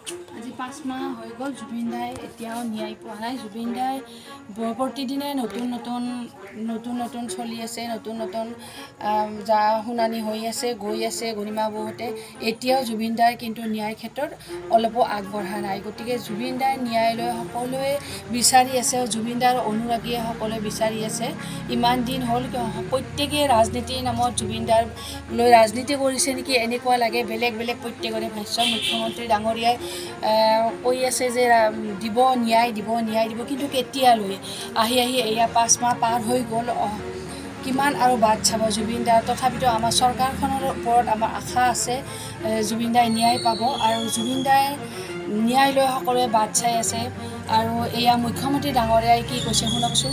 আজি 5 মাহ হৈ গ'ল, জুবিন দাই এতিয়াও ন্যায় পোৱা নাই। জুবিন দাই প্ৰতিদিনে নতুন নতুন নতুন নতুন চলি আছে, নতুন নতুন যা শুনানি হৈ আছে, গৈ আছে গৰিমা বৌহঁতে। এতিয়াও জুবিন দাৰ কিন্তু ন্যায়ৰ ক্ষেত্ৰত অলপো আগবঢ়া নাই। গতিকে জুবিন দাৰ ন্যায় লৈ সকলোৱে বিচাৰি আছে, জুবিন দাৰ অনুৰাগীয়ে সকলোৱে বিচাৰি আছে। ইমান দিন হ'ল, প্ৰত্যেকেই ৰাজনীতিৰ নামত জুবিন দাৰ লৈ ৰাজনীতি কৰিছে নেকি, এনেকুৱা লাগে। বেলেগ বেলেগ প্ৰত্যেকৰে ভাষ্য। মুখ্যমন্ত্ৰী ডাঙৰীয়াই কৈ আছে যে দিব ন্যায়, দিব ন্যায় দিব, কিন্তু কেতিয়ালৈ? আহি আহি এয়া 5 মাহ পাৰ হৈ গ'ল। কিমান আৰু বাট চাব জুবিন দাৰ? তথাপিতো আমাৰ চৰকাৰখনৰ ওপৰত আমাৰ আশা আছে, জুবিন দাই ন্যায় পাব। আৰু জুবিন দাই ন্যায় লৈ সকলোৱে বাট চাই আছে। আৰু এয়া মুখ্যমন্ত্ৰী ডাঙৰীয়াই কি কৈছে শুনকচোন।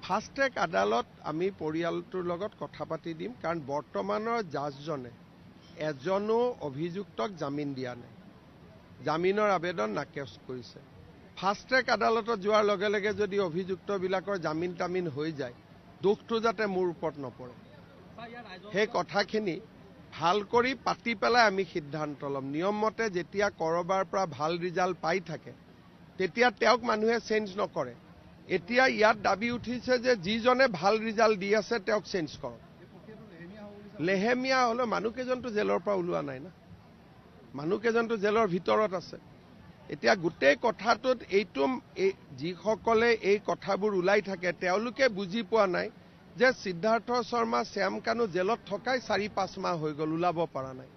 ফাষ্ট ট্ৰেক আদালত আমি পৰিয়ালটোৰ লগত কথা পাতি দিম, কাৰণ বৰ্তমানৰ জাজজনে এজনো অভিযুক্তক জামিন দিয়া নাই, জামিনৰ আবেদন নাকচ কৰিছে। ফাষ্ট ট্ৰেক আদালতত যোৱাৰ লগে লগে যদি অভিযুক্তবিলাকৰ জামিন তামিন হৈ যায়, দোষটো যাতে মোৰ ওপৰত নপৰে, সেই কথাখিনি ভাল কৰি পাতি পেলাই আমি সিদ্ধান্ত ল'ম। নিয়মমতে যেতিয়া ক'ৰবাৰ পৰা ভাল ৰিজাল্ট পাই থাকে, তেতিয়া তেওঁক মানুহে চেঞ্জ নকৰে। এতিয়া ইয়াত দাবী উঠিছে যে যিজনে ভাল ৰিজাল্ট দি আছে তেওঁক চেঞ্জ কৰক। লেহেমীয়া হ'লেও মানুহকেইজনতো জেলৰ পৰা ওলোৱা নাই না, মানুহকেইজনতো জেলৰ ভিতৰত আছে। এতিয়া গোটেই কথাটোত এইটো যিসকলে এই কথাবোৰ ওলাই থাকে, তেওঁলোকে বুজি পোৱা নাই যে সিদ্ধাৰ্থ শৰ্মা, শ্যাম কানু জেলত থকাই 4-5 মাহ হৈ গ'ল, ওলাব পৰা নাই।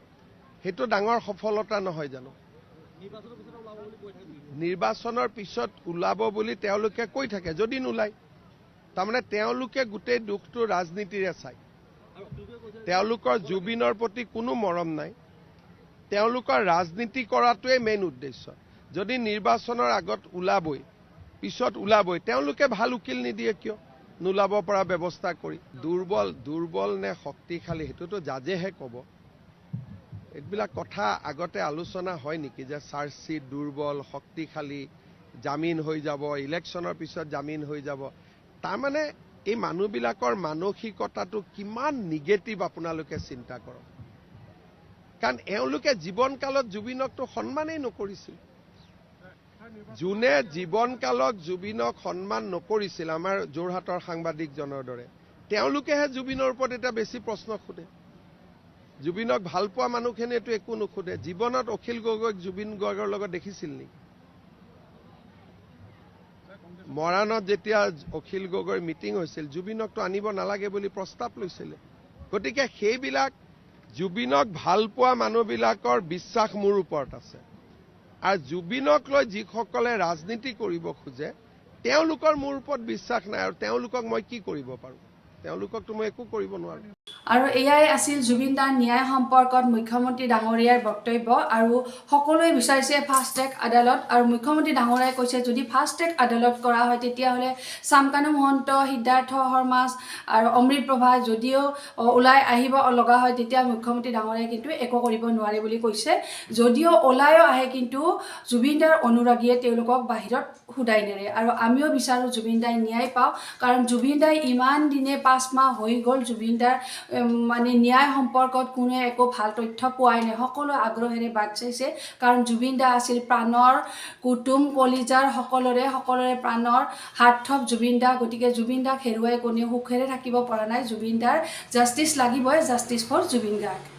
সেইটো ডাঙৰ সফলতা নহয় জানো? নিৰ্বাচনৰ পিছত ওলাব বুলি তেওঁলোকে কৈ থাকে, যদি নোলায়, তাৰমানে তেওঁলোকে গোটেই দুখটো ৰাজনীতিৰে চায়। তেওঁলোকৰ জুবিনৰ প্ৰতি কোনো মৰম নাই। তেওঁলোকৰ ৰাজনীতি কৰাটোৱে মেইন উদ্দেশ্য। যদি নিৰ্বাচনৰ আগত ওলাবই, পিছত ওলাবই, তেওঁলোকে ভাল উকিল নিদিয়ে কিয় নোলাব পৰা ব্যৱস্থা কৰি? দুৰ্বল দুৰ্বল নে শক্তিশালী, সেইটোতো জাজেহে ক'ব। এইবিলাক কথা আগতে আলোচনা হয় নেকি যে চাৰ্জশ্বীট দুৰ্বল, শক্তিশালী, জামিন হৈ যাব, ইলেকশ্যনৰ পিছত জামিন হৈ যাব? তাৰমানে এই মানুহবিলাকৰ মানসিকতাটো কিমান নিগেটিভ আপোনালোকে চিন্তা কৰক। কাৰণ এওঁলোকে জীৱনকালত জুবিনকতো সন্মানেই নকৰিছিল। যোনে জীৱনকালত জুবিনক সন্মান নকৰিছিল, আমাৰ যোৰহাটৰ সাংবাদিকজনৰ দৰে, তেওঁলোকেহে জুবিনৰ ওপৰত এতিয়া বেছি প্ৰশ্ন সোধে। জুবিনক ভাল পোৱা মানুহখিনিয়েতো একো নোসোধে। জীৱনত অখিল গগৈক জুবিন গাৰ্গৰ লগত দেখিছিল নেকি? মৰাণত যেতিয়া অখিল গগৈৰ মিটিং হৈছিল, জুবিনকতো আনিব নালাগে বুলি প্ৰস্তাৱ লৈছিলে। গতিকে সেইবিলাক জুবিনক ভাল পোৱা মানুহবিলাকৰ বিশ্বাস মোৰ ওপৰত আছে আৰু জুবিনক লৈ যিসকলে ৰাজনীতি কৰিব খোজে, তেওঁলোকৰ মোৰ ওপৰত বিশ্বাস নাই। আৰু তেওঁলোকক মই কি কৰিব পাৰোঁ? তেওঁলোককতো মই একো কৰিব নোৱাৰোঁ। আৰু এয়াই আছিল জুবিন দাৰ ন্যায় সম্পৰ্কত মুখ্যমন্ত্ৰী ডাঙৰীয়াৰ বক্তব্য। আৰু সকলোৱে বিচাৰিছে ফাষ্ট ট্ৰেক আদালত। আৰু মুখ্যমন্ত্ৰী ডাঙৰীয়াই কৈছে, যদি ফাষ্ট ট্ৰেক আদালত কৰা হয়, তেতিয়াহ'লে শ্যামকানু মহন্ত, সিদ্ধাৰ্থ শৰ্মা আৰু অমৃত প্ৰভা যদিও ওলাই আহিব লগা হয়, তেতিয়া মুখ্যমন্ত্ৰী ডাঙৰীয়াই কিন্তু একো কৰিব নোৱাৰে বুলি কৈছে। যদিও ওলায়ো আহে, কিন্তু জুবিন দাৰ অনুৰাগীয়ে তেওঁলোকক বাহিৰত সোধাই নেৰে। আৰু আমিও বিচাৰোঁ জুবিন দাই ন্যায় পাওক, কাৰণ জুবিন দাই ইমান দিনে 5 মাহ হৈ গ'ল, জুবিন দাৰ মানে ন্যায় সম্পৰ্কত কোনোৱে একো ভাল তথ্য পোৱাই নাই। সকলোৱে আগ্ৰহেৰে বাট চাইছে, কাৰণ জুবিন দা আছিল প্ৰাণৰ কুটুম, কলিজাৰ সকলোৰে সকলোৰে প্ৰাণৰ সাৰ্থক জুবিন দা। গতিকে জুবিন দাক হেৰুৱাই কোনেও সুখেৰে থাকিব পৰা নাই। জুবিন দাৰ জাষ্টিছ লাগিবই। Justice for Zubeen Garg.